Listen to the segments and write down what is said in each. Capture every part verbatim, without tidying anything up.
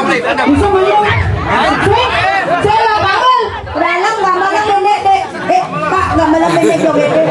Bisa main. Cek, cek lah, Paul. Dalam gambar yang pendek, Dek. Eh, Pak, gambar yang pendek, joget, Dek.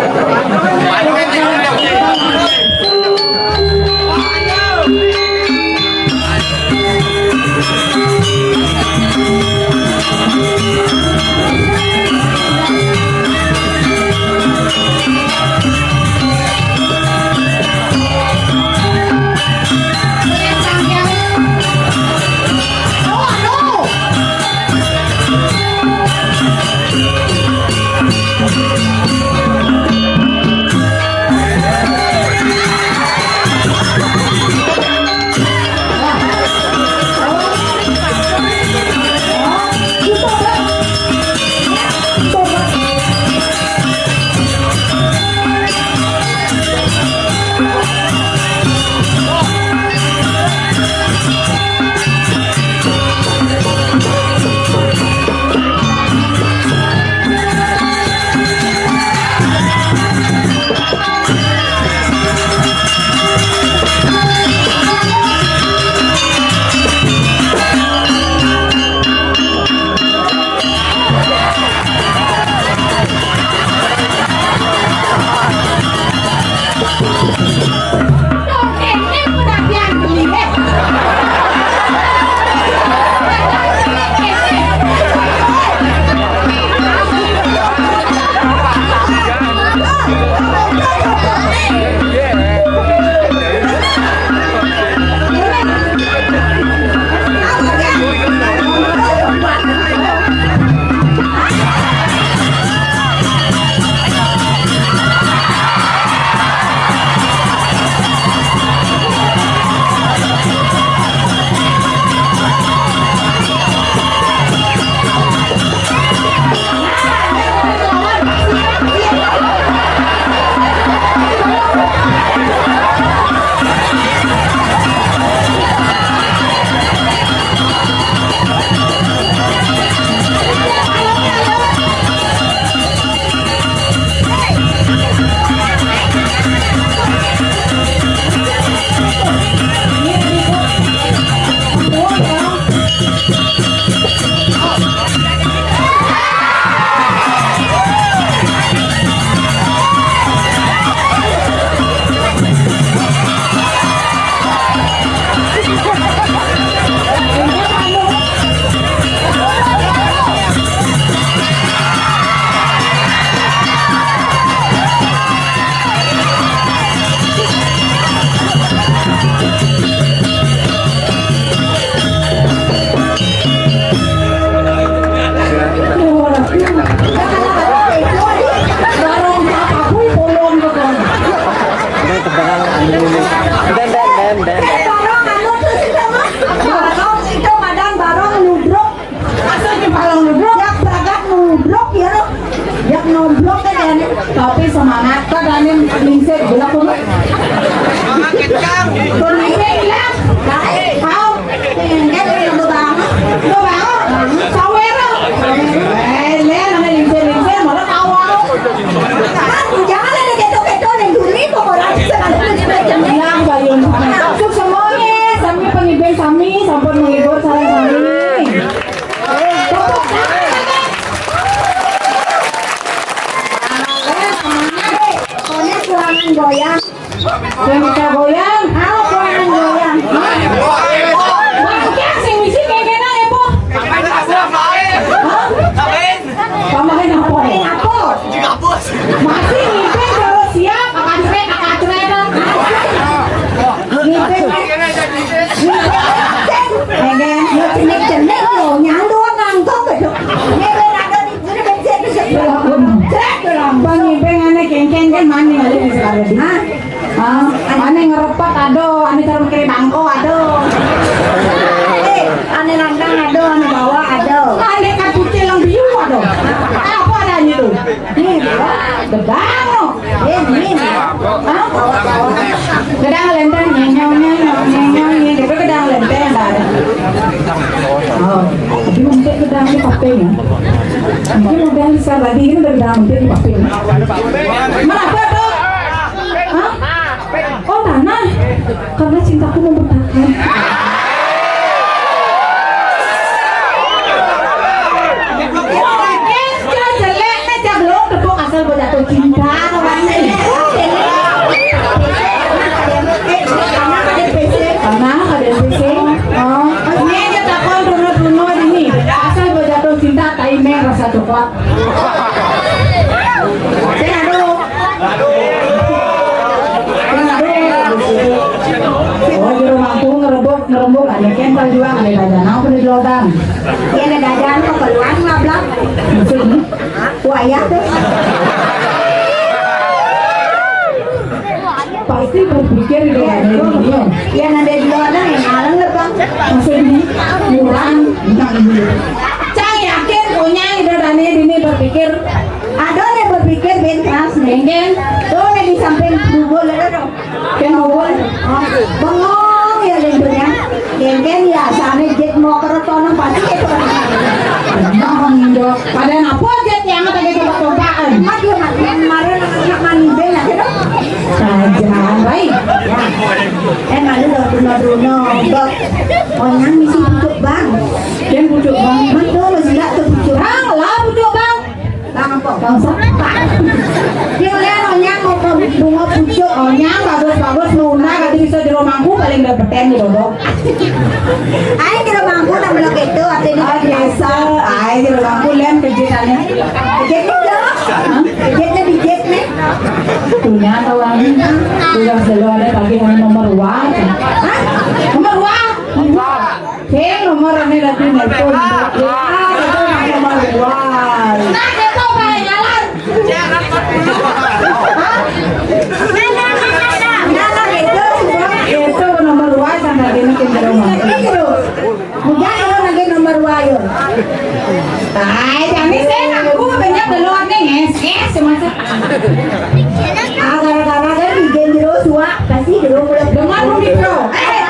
Barong anu tuh sih, Mas. Barong itu madan barong nudruk. Asal di barong nudruk. Yak bragat nudruk ya, lo. Yak nudruk kan, Dani. Tapi semangat kan, Dani, lingsir gula kuno. Semangat kencang. Kuno ini hilang. Kau. Pengen kan yang bangun. Lo bangun. Sawero. Eh, lihat, mana lingsir-lingsir, malah tawa. Jangan ada keto-keto yang dulu itu, orang bisa ada. Yang bayun. Untuk semuanya, sami pengibing sami, sampun menghibur saya sami. Tepuk tangan. Pokoknya serangan goyang. Yang kita goyang. Ah, serangan goyang. Hah? Bang, sing misi kayak gini, ya, Po? Hah? Tambahin apa? Tambahin apa? Masih ngibing terus, siap. Kakak cerita, kakak cerita. Ngibing. Ngibing. Ngibing. Yo, cenik-cenik, yo. Nyandu, nganggok, gitu. Ngibing ada di sini, bensin, di sini. Cerek, gitu. Bang ngibing ane kengkeng kan mani ada di sekarang. Hah? Ah, ane ngerepet, aduh, ane cara mikir bangko, aduh. Eh, ane nandang, aduh, ane bawa, aduh. Ane kan putih yang biu, aduh. Apa adanya tuh? Nih, gedang, no. Eh, nih. Hah? Gedang lenteng, nyenyong, nyenyong, nyenyong, nyenyong, gitu gedang lenteng, dah. Oh, tapi mungkin gedang di papenya. Mungkin udah bisa lagi, ini udah gedang mungkin di papenya. Mana apa tuh? Hah? Oh, tanah. Karena cintaku membutakan. Lodan. Yén ada jalan keperluan ngablak. Maksudnya? Wayah tuh. Pasti berpikir di luar dunia. Yén ada di luar yang ngalang lebang. Maksudnya? Kurang. Cang yakin punya itu Dani ini berpikir. Ada nih berpikir ben keras nih. Tuh nih di samping dugul ada dong. Kan dugul. Bengong ya lindungnya. Dengken ya sana jet mau kerotonan pasti itu. Bengong, Indo. Pada apa jet yang ada gitu pertumpahan? Aduh, mati kemarin anak mandi ben aja dong. Saja, baik. Ya. Eh, malu dong, dong, dong, dong. Onyang misi pucuk bang. Dia pucuk bang. Betul, sila tuh pucuk. Bang, lah pucuk bang. Bang apa? Bang Sepak. Dia lihat onyang mau mau bunga pucuk. Onyang bagus-bagus, nuna kati bisa jero mangku paling dapeten di dodok. Ayo jero mangku nang belok itu, artinya ah, biasa. Ayo jero mangku, lian kejit ane. Kejit nih dong. Kejitnya dijit nih. Punya kawan. Udah selalu ada pagi hari nomor dua. Hah? Nomor dua. Sing nomor ane dadi nelpon. Ah, itu nomor dua. Nah, itu bae jalan. Hah? Nah, nah, itu, itu nomor dua sama gini ke rumah. Itu. Bukan kalau lagi nomor dua, yuk. Ay, kami saya ngaku banyak keluar nih, yes, yes, masuk. Ah, gara-gara kan di jero suak, pasti jero mulai. Dengan Rumi Pro. Eh,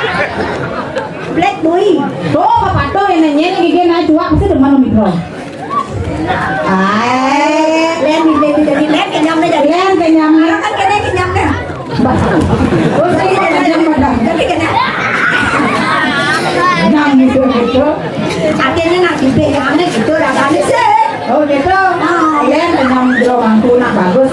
Black Boy. Tuh, Bapak tuh yang nanya nih, dia naik dua, pasti teman Omikron. Ay, lihat di, di, di, di, lihat kenyang deh, jadi. Lihat kenyang. Orang kan kena kenyang deh. Terus ini kenyang, kenyang, kenyang. Kenyang gitu, gitu. Akhirnya nak dipegang gitu, rasanya sih. Oh, gitu. Ah. Lihat kenyang, jero mangku, nak bagus.